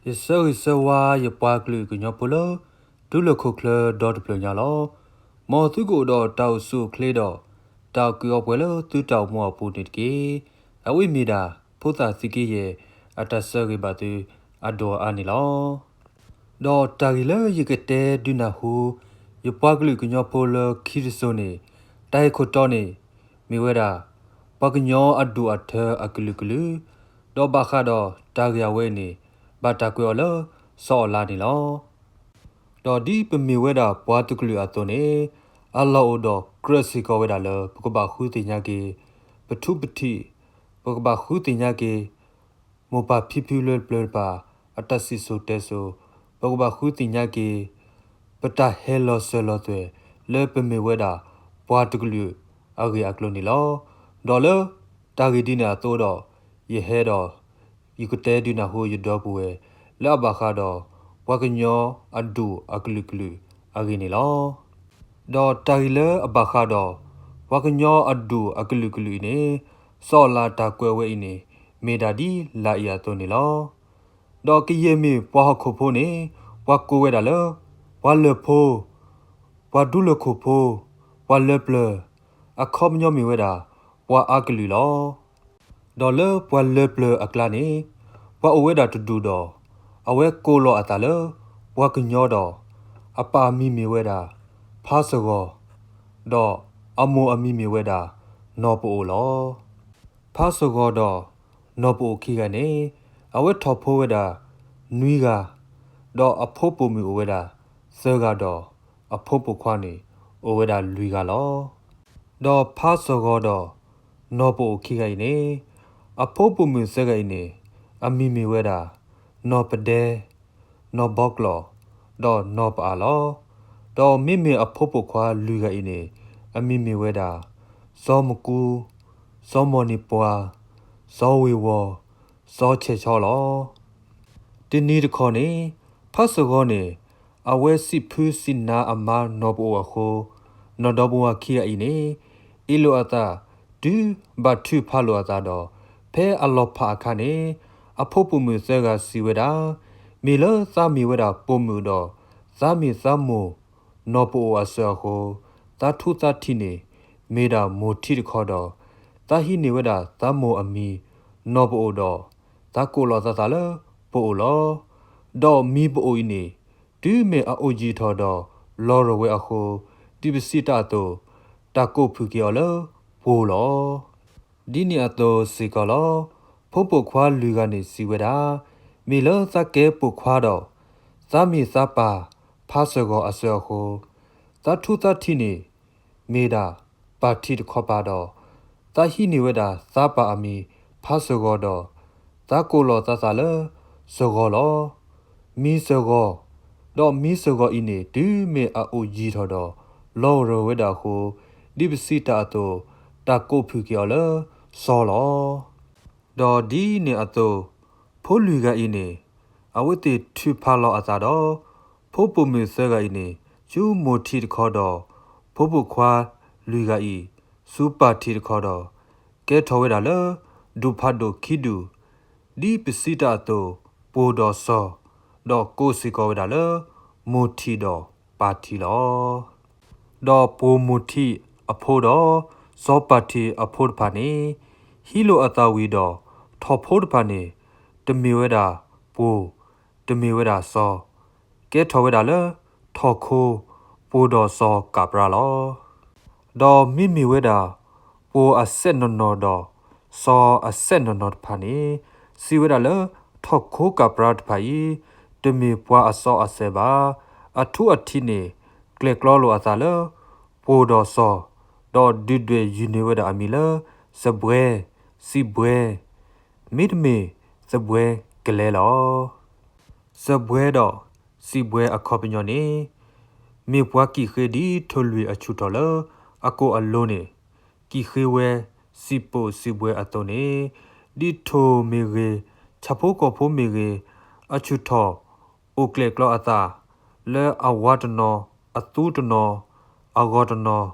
ယဆၢဂ့ၤဆၢဝါယပှၤကလုာ်ကညီဖိလၢ တူၢ်လိာ်ခိၣ်ချၢဒီတဖျၢၣ်ညါလီၤ. မ်သုကအိၣ်ဒီးတၢ်အိၣ်ဆူၣ်အိၣ်ချ့ဒီး တၢ်အိၣ်ကူးအိၣ်ပှဲၤလၢသုတၢ်အိၣ်မူအပူၤန့ၣ်တက့ၢ်. အဝဲမ့ၢ်ဒၣ် ဖိသၣ်သံက့ယဲၢ် အတၢ်ဆၢဂ့ၤဘၣ်သုအဒိၣ်အအါန့ၣ်လီၤ. ဒီးတၢ်ဂ့ၢ်လၢယကတဲဒုးနၢ်ဟူ ယပှၤကလုာ်ကညီဖိလၢခံတစိၤန့ၣ် တၢ်ဂ့ၢ်ခိၣ်တီန့ၣ် မ့ၢ်ဝဲဒၣ် ပှၤကညီအဒူၣ်အထၢအကလုာ်ကလုာ်, ဒီးဘၣ်ဃးဒီးတၢ်ဂ့ၢ်အဝဲအံၤန့ၣ် ဘၣ်တၢ်ကွဲးအီၤလၢ စီၤအီၣ်လါန့ၣ်လီၤ. ဒီးဒ်ပမ့ၢ်ဝဲဒၣ်ပှၤတကလုာ်အသိးန့ၣ် အလီၢ်အိၣ်ဒီးကြၢးစ့ၢ်ကီးဝဲဒၣ်လၢ ပကဘၣ်ဃုသ့ၣ်ညါက့ၤ ပထူပထံး, ပကဘၣ်ဃုသ့ၣ်ညါက့ၤ မိၢ်ပၢ်ဖံဖုလၢပျၢၤတဖၣ် အတၢ်စံၣ်စိၤတဲစိၤ, ပကဘၣ်ဃုသ့ၣ်ညါက့ၤ ပတၢ်ဟဲလီၤစၢၤလီၤသွဲၣ် လၢပမ့ၢ်ဝဲဒၣ် ပှၤတကလုာ်အဂ့ၢ်အကျိၤန့ၣ်လီၤ. ဒီးလၢတၢ်ဂ့ၢ်ဒ်န့ၣ်အသိးဒီး ယဟဲဒီး ယကတဲဒုးနၢ်ဟူယဒီပုၢ်ဝဲၢ် လၢအဘၣ်ဃးဒီး ပှၤကညီအဒူၣ်အကလုာ်ကလုာ်အဂ့ၢ်န့ၣ်လီၤ. ဒီးတၢ်ဂ့ၢ်လၢအဘၣ်ဃးဒီး ပှၤကညီအဒူၣ်အကလုာ်ကလုာ်အံၤန့ၣ် စီၤအီၣ်လါတၢ်ကွဲးဝဲအံၤန့ၣ် မ့ၢ်ဒၣ်ဒ်လာ်အံၤအသိးန့ၣ်လီၤ. ဒီးကယဲၢ်မ့ၢ်ပှၤဟီၣ်ခိၣ်ဖိန့ၣ် ပှၤကိးဝဲဒၣ်လၢ ပှၤလၢၢ်ဖိ, ပှၤဒူလၢၢ်ခိၣ်ဖိ, ပှၤလၢပျၢၤ, အခီပညီမ့ၢ်ဝဲဒၣ် ပှၤအါကလုာ်လီၤ. ဒီးလၢပှၤလၢပျၢၤအကျါန့ၣ် ပှၤအိၣ်ဝဲဒၣ်တဒူၣ်ဒီး အဝဲကိးလီၤအသးလၢ ပှၤကညီဒီး အပၢ်အမံၤမ့ၢ်ဝဲဒၣ် ဖါစၢဂီၤ, ဒီးအမိၢ်အမံၤမ့ၢ်ဝဲဒၣ် နီၢ်ပအိၣ်လီၤ. ဖါစၢဂီၤဒီး နီၢ်ပအိၣ်ခံဂၤန့ၣ် အဝဲထီၣ်ဖိဝဲဒၣ် နွံဂၤ, ဒီးအဖိပိာ်မုၣ်အိၣ်ဝဲဒၣ် သၢဂၤဒီး အဖိပိာ်ခွါန့ၣ် အိၣ်ဝဲဒၣ်လွံၢ်ဂၤလီၤ. ဒီးဖါစၢဂီၤဒီး နီၢ်ပအိၣ်ခံဂၤအံၤန့ၣ် အဖိပိာ်မုၣ်သၢဂၤအံၤန့ၣ် အမံၤမ့ၢ်ဝဲဒၣ် နီၢ်ပဒဲ, နီၢ်ဘီကျီၢ်, ဒီးနီၢ်ပအၣ်လီၤ. ဒီးမ့မ့ၢ်အဖိပိာ်ခွါလွံၢ်ဂၤအံၤန့ၣ် အမံၤမ့ၢ်ဝဲဒၣ် စီၤမကူ, စီၤမီၢ်နံၣ်ပှၢ်, စီၤဝ့ၤဝီၤ, စီၤဆဲးဆီလီၤ. တနံၤတခီန့ၣ် ဖါစၢဂီၤန့ၣ် အဝဲစံးဖုစံးနါအမါနီၢ်ပအိၣ်အဃိ နီၢ်ဒီမါဝၤခံဂၤအံၤန့ၣ် အ့ၣ်လိာ်အသး တုၤဘၣ်ထုးဖးလိာ်အသးဒီး ဖဲအလီၤဖးအခါန့ၣ် အဖိပိာ်မုၣ်သၢဂၤစံးဝဲဒၣ်, မ့ၢ်လၢသးမ့ၢ်ဝဲဒၣ်ပိာ်မုၣ်ဒီး သးမ့ၢ်သးမိၢ် နီၢ်ပအိၣ်အစၢၤအဃိ သးထူသးထံးန့ၣ် မ့ၢ်ဒၣ်မိၢ်ထံးတခီဒီး သးဟံးန့ၢ်ဝဲဒၣ်သးမိၢ်အမံၤ နီၢ်ပအိၣ်ဒီး သးကိးလီၤသးသးလၢ ပအိၣ်လီၤ. ဒီးမံၤပအိၣ်အံၤန့ၣ် တုၤမ့ၢ်အအိၣ်ယံာ်ထီၣ်ဒီး လီၤရၢၢ်ဝဲအဃိ ဒ်ပစံးတၢ်အသိး တၢ်ကိးဖုၣ်က့ၤအီၤလၢ ပှိၤလီၤ. ဒ်န့ၣ်အသိးစ့ၢ်ကီးလီၤ. ဖိပိာ်ခွါလွံၢ်ဂၤန့ၣ်စံးဝဲဒၣ်, မ့ၢ်လၢသးကဲပိာ်ခွါဒီး သးမ့ၢ်သးပၢ်ဖါစၢဂီၤအစၢၤအဃိ သးထူသးထံးန့ၣ် မ့ၢ်ဒၣ်ပၢ်ထံးတခီပၤဒီး သးဟံးန့ၢ်ဝဲဒၣ်သးပၢ်အမံၤဖါစၢဂီၤဒီး သးကိးလီၤသးသးလၢ စၢဂီၤလီၤ. မံၤစၢဂီၤ, ဒီးမံၤစၢဂီၤအံၤန့ၣ် တုၤမ့ၢ်အအိၣ်ယံာ်ထီၣ်ဒီး လီၤရၢၢ်ဝဲဒၣ်အဃိ ဒ်ပစံးတၢ်အသိး တၢ်ကိးဖုၣ်က့ၤအီၤလၢ စီၤလီၤ. ဒီးဒ်န့ၣ်အသိး ဖိလွံၢ်ဂၤအံၤန့ၣ် အဝဲသ့ၣ်ထုးဖးလီၤအသးဒီး ဖိပိာ်မုၣ်သၢဂၤအံၤန့ၣ် ဆူမိၢ်ထံးတခီဒီး ဖိပိာ်ခွါလွံၢ်ဂၤအံၤ ဆူပၢ်ထံးတခီဒီး ကဲထီၣ်ဝဲဒၣ်လၢ ဒူၣ်ဖးဒိၣ်ခံဒူၣ် ဒ်ပစံးတၢ်အသိး ပှိၤဒီးစီၤ, ဒီးကိးစ့ၢ်ကီးဝဲဒၣ်လၢ မိၢ်ထံးဒီးပၢ်ထံးလီၤ. ဒီးပှိၤမိၢ်ထံးအဖိဒီး စီၤပၢ်ထံးအဖိတဖၣ်န့ၣ် ဟံးလိာ်အသးဝံၤဒီး ထီၣ်ဖိတဖၣ်န့ၣ် တမ့ၢ်ဝဲဒၣ်ပှိၤ, တမ့ၢ်ဝဲဒၣ်စီၤ, ကဲထီၣ်ဝဲဒၣ်လၢ ထီၣ်ခိ ပှိၤဒီးစီၤကးပြါလီၤ. ဒီးမ့မ့ၢ်ဝဲဒၣ် ပှိၤအစဲးနီၢ်နီၢ်ဒီး စီၤအစဲးနီၢ်နီၢ်တဖၣ်န့ၣ် စံးဝဲဒၣ်လၢ ထီၣ်ခိကးပြါတဖၣ်အံၤ တမ့ၢ်ပှၤအစီအဆဲးဘၣ်. အထူအထံးန့ၣ် ကျဲၣ်ကျီလိာ်အသးလၢ ပှိၤဒီးစီၤ, ဒီးဒုၣ်ဒွဲၣ်ယုၢ်န့ၢ်ဝဲဒၣ်အမံၤလၢ စဘှဲ, စံးဘှဲ, မ့တမ့ၢ် စဘှဲကလဲလီၤ. စဘှဲဒီးစံးဘှဲအခီပညီန့ၣ် မ့ၢ်ပှၤကံၣ်ဃ့ဒ်ထိၣ်လွံၢ်အဆူၣ်ထီၣ်လၢအကိာ်အလိၤန့ၣ် ကံၣ်ဃ့ဝဲ စံာ်ပိာ်စံာ်ဘှဲအသိးန့ၣ် ဒ်ထိၣ်မ့ၢ်ဂ့ၤ ဆၣ်ဖိကီၢ်ဖိမ့ၢ်ဂ့ၤ အဆူၣ်ထီၣ် အိၣ်ကျဲၣ်ကျီအသး လၢအဝါတနီၤ အသူတနီၤ အဂီၤတနီၤ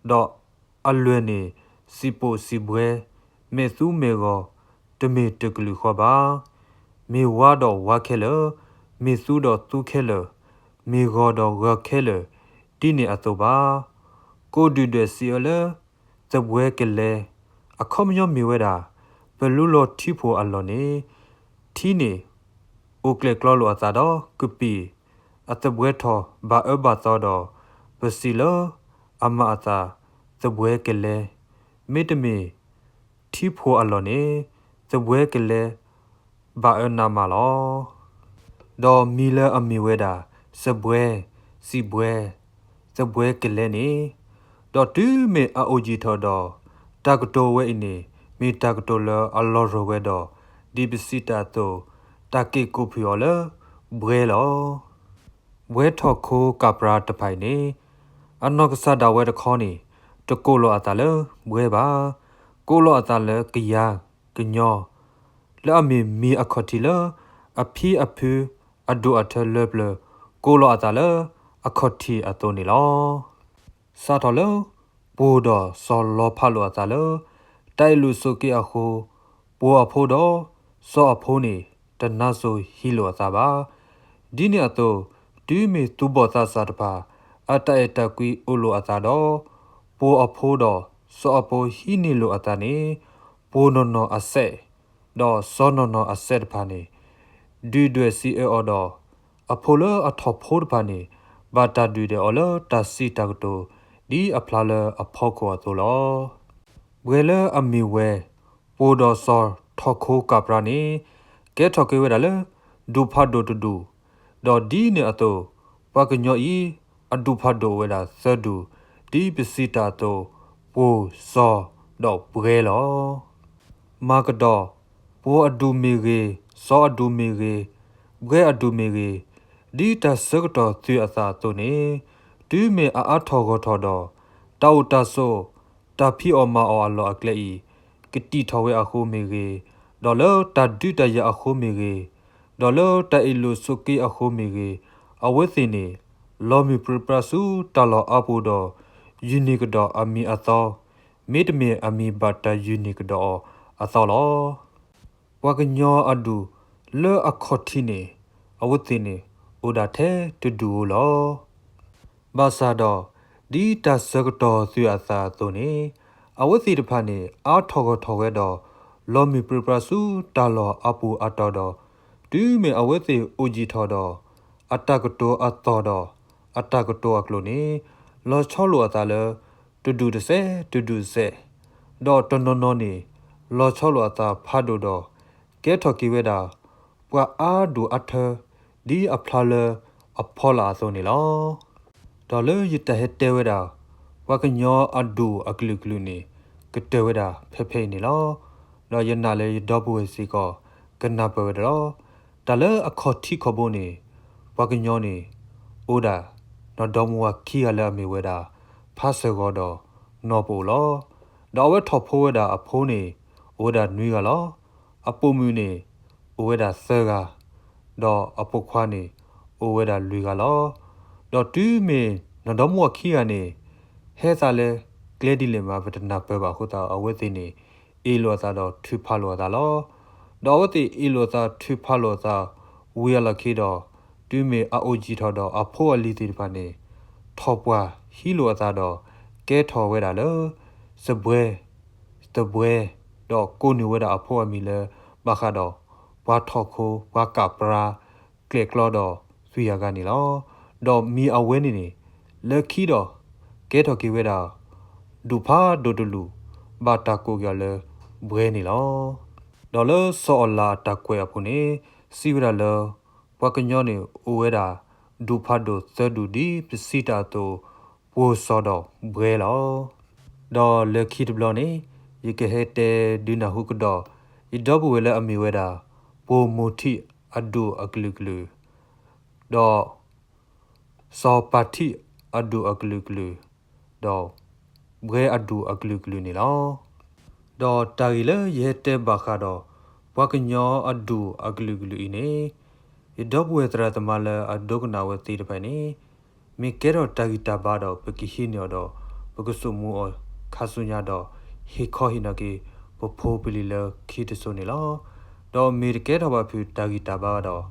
ဒီးအလွဲၢ်န့ၣ် စံာ်ပိာ်စံာ်ဘှဲ မဲာ်သူမဲာ်ဂီၤ တမ့ၢ်တကလုာ်ဃီဘၣ်. မ့ၢ်ဝါဒီးဝါခဲလၢာ်, မ့ၢ်သူဒီးသူခဲလၢာ်, မ့ၢ်ဂီၤဒီးဂီၤခဲလၢာ်, ဒ်န့ၣ်အသိးဘၣ်. ကိးဒုၣ်ဒွဲၣ်စံးအၢလၢ သဘှဲကလဲ အခီပညီမ့ၢ်ဝဲဒၣ် ပလူလီၤထံဖိအလီၢ်န့ၣ် ထံန့ၣ် အိၣ်ကျဲၣ်ကျီလိာ်အသးဒီးကပံာ် အသဘှဲထီၣ်ဘၣ်အၢဘၣ်သီဒီး ပစံးလၢအမၤအသး သဘှဲကလဲ, မ့တမ့ၢ် ထံဖိအလီၢ်န့ၣ် သဘှဲကလဲ ဘၣ်အၢနးမးလီၤ. ဒီးမံၤလၢအမ့ၢ်ဝဲဒၣ် စဘှဲ, စံးဘှဲ, သဘှဲကလဲန့ၣ်, ဒီးတုၤမ့ၢ်အအိၣ်ယံာ်ထီၣ်ဒီး တၢ်ကတိၤဝဲအံၤန့ၣ် မ့ၢ်တၢ်ကတိၤလၢအလီၤရိၢ်ဝဲဒီး ဒ်ပစံးတၢ်အသိး တၢ်က့ၣ်ကိးဖုၣ်အီၤလၢ ဘှဲလီၤ. ဘှဲထီၣ်ခိကၣ်ပြါတဖၣ်အံၤန့ၣ် အနီၢ်ကစၢ်ဒၣ်ဝဲတခီန့ၣ် တကိးလီၤအသးလၢဘှဲဘၣ်. ကိးလီၤအသးလၢကယၤ, ကညီ, လၢအမ့ၢ်မံၤအခီၣ်ထံးလၢ အဖံအဖုအဒိၣ်အထၢလၢပျၢၤ ကိးလီၤအသးလၢအခီၣ်ထံးအသိးန့ၣ်လီၤ. စးထီၣ်လၢ ပှိၤဒီးစီၤလီၤဖးလိာ်အသးလၢ တၢ်အ့ၣ်လိာ်ဆိးက့အဃိ, ပှိၤအဖိဒီးစီၤအဖိန့ၣ် တနါစိၤဟံးလိာ်အသးဘၣ်. ဒ်န့ၣ်အသိး တုၤမ့ၢ်သူၣ်ဘီၣ်သးစၢ်တဖၣ် အတၢ်အဲၣ်တၢ်ကွံအိၣ်လိာ်အသးဒီး ပှိၤအဖိဒီးစီၤအဖိဟံးန့ၢ်လိာ်အသးန့ၣ် ပှိၤနီၢ်နီၢ်အစဲး ဒီးစီၤနီၢ်နီၢ်အစဲးတဖၣ်န့ၣ် ဒုၣ်ဒွဲၣ်စံးအၢအီၤဒီး အဖိလၢအထီၣ်ဖိတဖၣ်န့ၣ် ဘၣ်တၢ်ဒုၣ်ဒွဲၣ်အီၤလၢတၢ်စံးတၢ်ကတိၤ ဒ်အဖျါလၢအဖီခိၣ်အသိးလီၤ. ဘှဲလၢအမ့ၢ်ဝဲ ပှိၤဒီးစီၤထီၣ်ခိကၣ်ပြါန့ၣ် ကဲထီၣ်က့ၤဝဲဒၣ်လၢ ဒူၣ်ဖးဒိၣ်တဒူၣ်, ဒီးဒ်န့ၣ်အသိး ပှၤကညီအံၤ အဒူၣ်ဖးဒိၣ်အိၣ်ဝဲဒၣ်သၢဒူၣ်, ဒ်ပစံးတၢ်အသိး ပှိၤ, စီၤ, ဒီးဘှဲလီၤ. မၤကဒီး ပှိၤအဒူၣ်မ့ၢ်ဂ့ၤ, စီၤအဒူၣ်မ့ၢ်ဂ့ၤ, ဘှဲအဒူၣ်မ့ၢ်ဂ့ၤ, ဒ်တၢ်ဆၢကတီၢ်သုးအသးအသိးန့ၣ် တုၤမ့ၢ်အအါထီၣ်ဂီၢ်ထီၣ်ဒီး တၢ်အိၣ်တၢ်ဆိး တၢ်ဖံးအီၣ်မၤအီၣ်အလီၢ်အကျဲအံၤ ကတံာ်ထီၣ်ဝဲအဃိမ့ၢ်ဂ့ၤ, ဒီးလၢတၢ်ဒုးတၢ်ယၤအဃိမ့ၢ်ဂ့ၤ, ဒီးလၢတၢ်အ့ၣ်လိာ်ဆိးက့အဃိမ့ၢ်ဂ့ၤ, အဝဲသ့ၣ်န့ၣ် လီၤမုၢ်ပြံပြါဆူတၢ်လီၢ်အါပူၤဒီး ယုၢ်န့ၢ်ကဒီးအမံၤအသီ, မ့တမ့ၢ်အမံၤဘၣ်တၢ်ယုၢ်န့ၢ်ကဒီးအီၤအသီလီၤ. ပှၤကညီအဒူၣ်လၢအခီၣ်ထံးန့ၣ် အဝဲသ့ၣ်န့ၣ် အိၣ်ဒၣ်ထဲတဒူၣ်ဧိၤလီၤ. ဘၣ်ဆၣ်ဒီး ဒ်တၢ်ဆၢကတီၢ်သုးအသးအသိးန့ၣ် အဝဲသ့ၣ်တဖၣ်န့ၣ် အါထီၣ်ဂီၢ်ထီၣ်ဝဲဒီး လီၤမုၢ်ပြံပြါဆူတၢ်လီၢ်အါပူၤအါတီၤဒီး တုၤမ့ၢ်အဝဲသ့ၣ်အိၣ်ယံာ်ထီၣ်ဒီး အတၢ်ကတိၤအသီၣ်ဒီး အတၢ်ကတိၤအကျိာ်န့ၣ် လီၤဆီလိာ်အသးလၢ တဒူၣ်တစဲး တဒူၣ်တစဲး, ဒီးတနီၤနီၤန့ၣ် လီၤဆီလိာ်အသးဖးဒိၣ်ဒီး ကဲထီၣ်က့ၤဝဲဒၣ် ပှၤအါဒူၣ်အါထၢ ဒ်အဖျါလၢအဖီလာ်အသိးန့ၣ်လီၤ. ဒီးလၢယတၢ်ဟဲတဲဝဲဒၣ် ပှၤကညီအဒူၣ်အကလုာ်ကလုာ်န့ၣ် ကတၢၢ်ဝဲဒၣ်ဖဲဖဲအံၤန့ၣ်လီၤ. ဒီးယနာ်လၢယဒီပုၢ်ဝဲၢ်စ့ၢ်ကီး ကနၢ်ပၢၢ်ဝဲဒၣ်လီၤ. တၢ်လၢအခီၣ်ထံးခီၣ်ဘိန့ၣ် ပှၤကညီန့ၣ် အိၣ်ဒၣ် နီၢ်ဒီမါဝၤခံဂၤလၢအမ့ၢ်ဝဲဒၣ် ဖါစၢၤဂီၤဒီးနီၢ်ပအိၣ်လီၤ. ဒီးအဝဲထီၣ်ဖိဝဲဒၣ်အဖိန့ၣ် အိၣ်ဝဲဒၣ်နွံဂၤလီၤ. အပိာ်မုၣ်န့ၣ် အိၣ်ဝဲဒၣ်သၢဂၤ, ဒီးအပိာ်ခွါန့ၣ် အိၣ်ဝဲဒၣ်လွံၢ်ဂၤလီၤ. ဒီးတုၤမ့ၢ်နီၢ်ဒီမါဝၤခံဂၤန့ၣ် ဟဲသးလၢကျဲဒ်လဲၣ်မး ပတနၢ်ပၢၢ်ဘၣ်အဃိသတး အဝဲသ့ၣ်န့ၣ် အ့ၣ်လိာ်အသးဒီးထုးဖးလိာ်အသးလီၤ. ဒီးအဝဲသ့ၣ်အ့ၣ်လိာ်အသးထုးဖးလိာ်အသး ဝံၤအလီၢ်ခံဒီး တုၤမ့ၢ်အအိၣ်ယံာ်ထီၣ်ဒီးအဖိအလံၤသ့ၣ်တဖၣ်န့ၣ် ထီၣ်ပှၢ်ဟံးလိာ်အသးဒီး ကဲထီၣ်ဝဲဒၣ်လၢ စဘှဲ, သဘှဲ, ဒီးကိးန့ၢ်ဝဲဒၣ်အဖိအမံၤလၢ ဘၣ်ဃးဒီး ပှၤထီၣ်ခိ ပှၤကၣ်ပြါ ကျဲၣ်ကျီဒီးသွံၣ်အဂၤန့ၣ်လီၤ. ဒီးမံၤအဝဲန့ၣ်န့ၣ် လၢခံဒီး ကဲထီၣ်က့ၤဝဲဒၣ် ဒူၣ်ဖးဒိၣ်တလူၢ် ဘၣ်တၢ်ကိးက့ၤအီၤလၢ ဘှဲန့ၣ်လီၤ. ဒီးလၢစီၤအီၣ်လးအတၢ်ကွဲးအပူၤန့ၣ် စံးဝဲဒၣ်လၢ ပှၤကညီန့ၣ် အိၣ်ဝဲဒၣ် ဒူၣ်ဖးဒိၣ်သၢဒူၣ် ဒ်ပစံးတၢ်အသိး ပှိၤစီၤဒီးဘှဲလီၤ. ဒီးလၢခံတဘျီန့ၣ် ယကဟဲတဲဒုးနၢ်ဟူကဒီး ယဒီပုၢ်ဝဲၢ်လၢအမ့ၢ်ဝဲဒၣ် ပှိၤမိၤထံးအဒူၣ်အကလုာ်ကလုာ်, ဒီး စီၤပၤထံးအဒူၣ်အကလုာ်ကလုာ်, ဒီး ဘှဲအဒူၣ်အကလုာ်ကလုာ်န့ၣ်လီၤ. ဒီးတၢ်ဂ့ၢ်လၢယဟဲတဲဘၣ်ဃးဒီး ပှၤကညီအဒူၣ်အကလုာ်ကလုာ်အံၤန့ၣ် ယဒီပုၢ်ဝဲၢ်သရၣ်သမါလၢအဒိကနၣ်ဝဲသ့ၣ်တဖၣ်န့ၣ် မ့ၢ်ကဲထီၣ်တၢ်ဂံၢ်တၢ်ဘါဒီး ပကဟံးန့ၢ်အီၤဒီး ပကစိာ်မူအီၤခါဆူညါဒီး ဟ့ၣ်ခီဟ့ၣ်နီၤက့ၤ ပဖိပလံၤလၢခံတစိၤန့ၣ်လီၤ. ဒီးမ့ၢ်တကဲထီၣ်ဘၣ်ဖုးတၢ်ဂံၢ်တၢ်ဘါဘၣ်ဒီး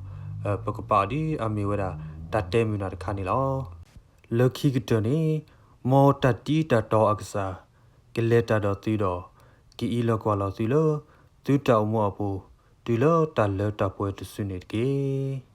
ပကပာ်အီၤဒ်အမ့ၢ်ဝဲဒၣ် တၢ်တဲမုာ်နၤတခါန့ၣ်လီၤ. လၢခံကတၢၢ်န့ၣ်, မ်တၢ်တံတၢ်တီအကစၢ် ကလဲၤတၢ်ဒီးသုဒီး ကအံးလီၤကွၢ်လီၤသုလၢ သုတၢ်အိၣ်မူအပူၤ တုၤလၢတၢ်လၢတၢ်ပှဲၤတစုန့ၣ်တက့ၢ်.